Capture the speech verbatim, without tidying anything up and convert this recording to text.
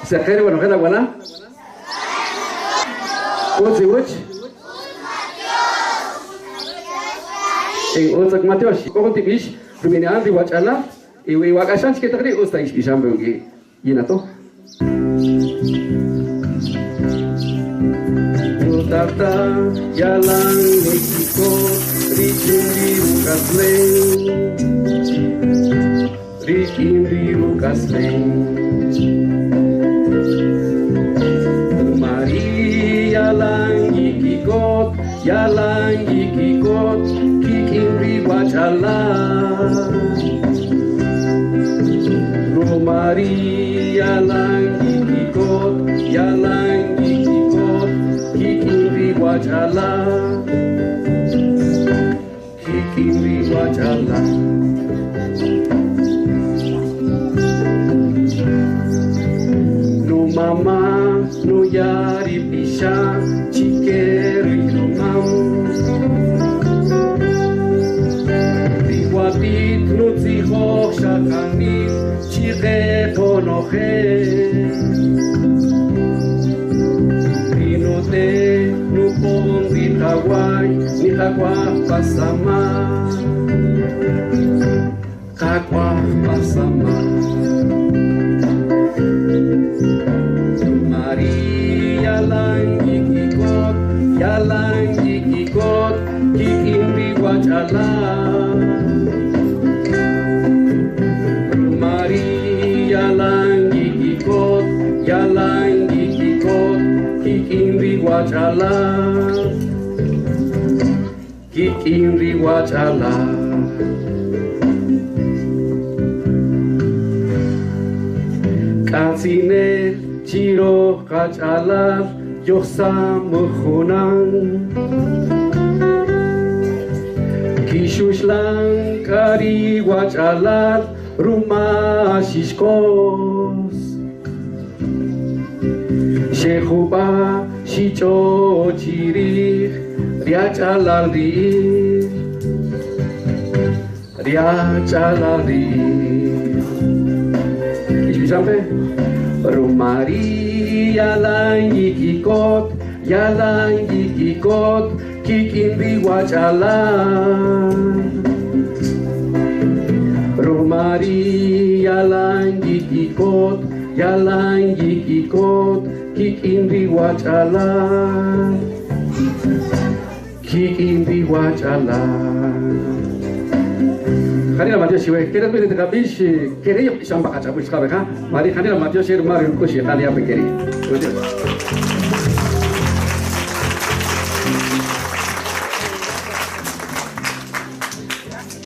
Seqer wanoqel awala'. Utz iwuch. In utz ak matiox. K'o jun tib'ix rub'ini'an ri wach'alal, y wi wak'axan chike taq ri' utz ta ix b'ixam pe uk'i'. Yin ato. Nutata yalan nikikot richin ri ruk'aslen. Rik'in ri ruk'aslen. Ruma ri' yalan yikikot, yalan yikikot kik'in ri wach'alal. Ruma ri' yalan yikikot, yalan yikikot kik'in ri wach'alal. Kik'in ri wach'alal. Numama' nuya ri pixa' chike ri numam. Ri watit nutzijoj xaqanil chiqe qonoje. Ri nute' nupon ri qaway, niqawaj pa samaj. Qawaj pa samaj. Ruma ri' yalan yikikot, yalan yikikot kik'in ri wach'alal. Ruma ri' yalan yikikot, yalan yikikot kik'in ri wach'alal. Kik'in ri wach'alal. K'atzinel chi roq qach'alal yojsam junam. Kixuxlan k'a ri wach'alal ruma xixkos. Xejub'a' xich'o chirij ri ach'alal ri'ij. Ri ach'alal ri'ij. Ix b'ixam pe. Ruma ri' yalan yikikot, yalan yikikot kik'in ri wach'alal. Ruma ri' yalan yikikot, yalan yikikot kik'in ri wach'alal. Kik'in ri wach'alal. Janila Matiox chiwe, kere' ri taqab'ix, kere' yoj b'ixam pa qach'ab'ix chqabeja, ma ri Janila Matiox e ruma ri ruk'ux yeqan ya pe keri'.